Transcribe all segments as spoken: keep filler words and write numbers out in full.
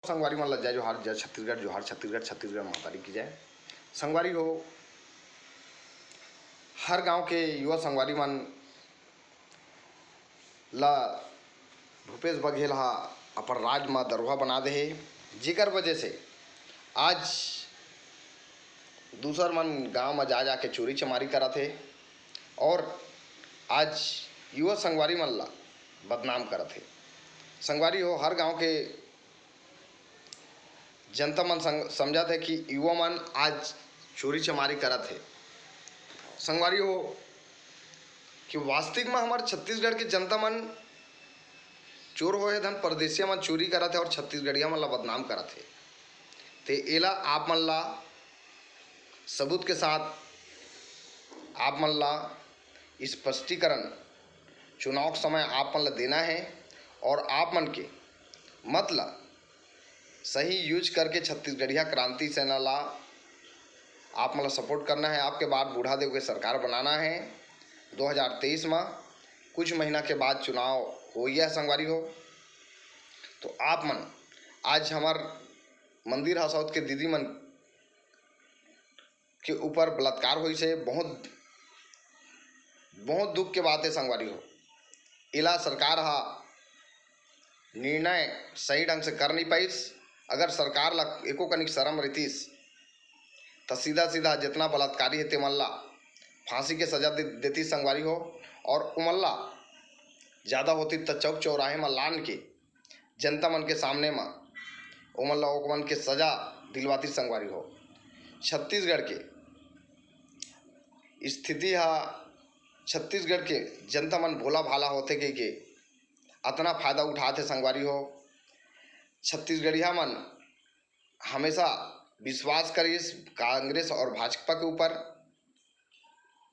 संगवारी मन ला जय जोहार, जय छत्तीसगढ़, जोहार छत्तीसगढ़, छत्तीसगढ़ महतारी की जय। संगवारी हो, हर गांव के युवा संगवारी मन ला भूपेश बघेल हा अपन राज म दरोहा बना दे हे, जेकर वजह से आज दूसर मन गांव म जा जा के चोरी चमारी करत हे और आज युवा संगवारी मन ला बदनाम करत हे। संगवारी हो, हर गांव के जनता मन संग-, समझत हे कि युवा मन आज चोरी चमारी करत हे। संगवारी हो, कि वास्तविक म हमर छत्तीसगढ़ के जनता मन चोर होए धन परदेसिया मन चोरी करत हे और छत्तीसगढ़िया मन ला बदनाम करत हे। ते एला आप मन ला सबूत के साथ आप मन ला स्पष्टीकरण चुनाव के समय आप मन ला देना हे और आप मन के मत ला सही use करके छत्तीसगढ़िया क्रांति सेना ला आप मन ला support करना हे। आपके बाद बूढ़ा देव के सरकार बनाना हे दो हज़ार तेईस म। कुछ महीना के बाद चुनाव होइया हे संगवारी हो। तो आप मन आज हमर मंदिर हसौद के दीदी मन के ऊपर बलात्कार होइस हे। बहुत, बहुत दुख के बात हे संगवारी हो। एला सरकार हा निर्णय सही ढंग से कर नहीं पाइस। अगर सरकार ला एको कनिक शरम रहितिस, त सीधा सीधा जितना बलात्कारी हे, तेमन ला फांसी के सजा दे, देतिस संगवारी हो। और उमन ला ज़्यादा होतिस, त चौक चौराहे म लान के जनता मन के सामने म ओमन ला ओमन के सजा दिलवातिस संगवारी हो। छत्तीसगढ़ के स्थिति हा, छत्तीसगढ़ के जनता मन भोला भाला होथे कहिके अतना फायदा उठाथे संगवारी हो। छत्तीसगढ़िया मन हमेशा विश्वास करिस कांग्रेस और भाजपा के ऊपर।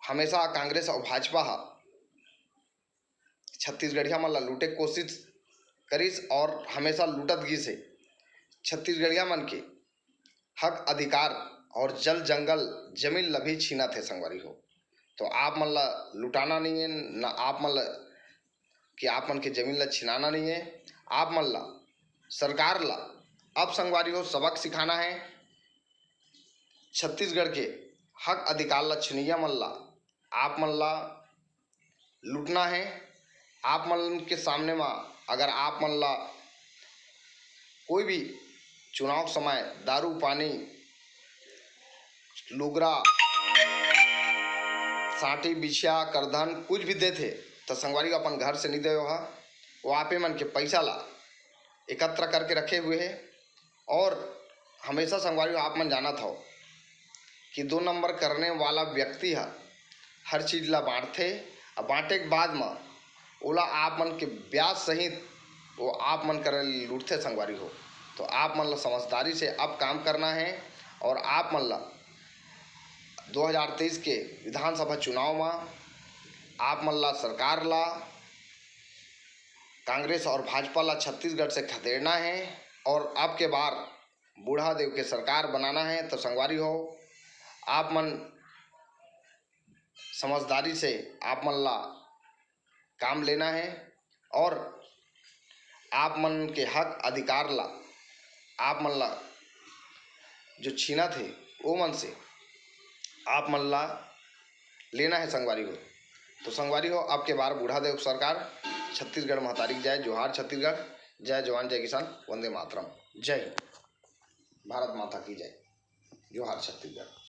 हमेशा कांग्रेस और भाजपा हा छत्तीसगढ़िया मन ला लूटे के कोशिश करिस और हमेशा लूटत गिस हे। छत्तीसगढ़िया मन के हक अधिकार और जल जंगल जमीन ला भी छीनत हे संगवारी हो। तो आप मन ला लुटाना नहीं है, ना आप मन ला कि आप मन के जमीन ला छिनाना नहीं है। आप मन ला, सरकार ला अब संगवारी हो सबक सिखाना है। छत्तीसगढ़ के हक अधिकार ला छिनैया मन ला आप मन ला लूटना है। आप मन के सामने म अगर आप मन ला कोई भी चुनाव समय दारू पानी, लुगरा, साटी बिछिया करधन कुछ भी देथे, त संगवारी हो अपन घर से नहीं दे ओहा। वो आपे मन के पैसा ला एकत्र करके रखे हुए है। और हमेशा संगवारी हो आप मन जानत हव कि दो नंबर करने वाला व्यक्ति ह हर चीज ला बांटथे, अउ बांटे के बाद म ओला आप मन के ब्याज सहित वो आप मन करा ले लूटथे संगवारी हो। तो आप मन ला समझदारी से अब काम करना है और आप मन ला दो हज़ार तेईस के विधानसभा चुनाव म आप मन ला, सरकार ला, कांग्रेस और भाजपा ला छत्तीसगढ़ से खदेड़ना है और अब के बार बूढ़ा देव के सरकार बनाना है। तो संगवारी हो, आप मन समझदारी से आप मन ला काम लेना है और आप मन के हक अधिकार ला आप मन ला जो छीनत हे, ओ मन से आप मन ला लेना है संगवारी हो। तो संगवारी हो, अब के बार बूढ़ा देव सरकार। छत्तीसगढ़ महतारी की जय, जोहार छत्तीसगढ़, जय जवान जय किसान, वंदे मातरम, जय हिंद, भारत माता की जय, जोहार छत्तीसगढ़।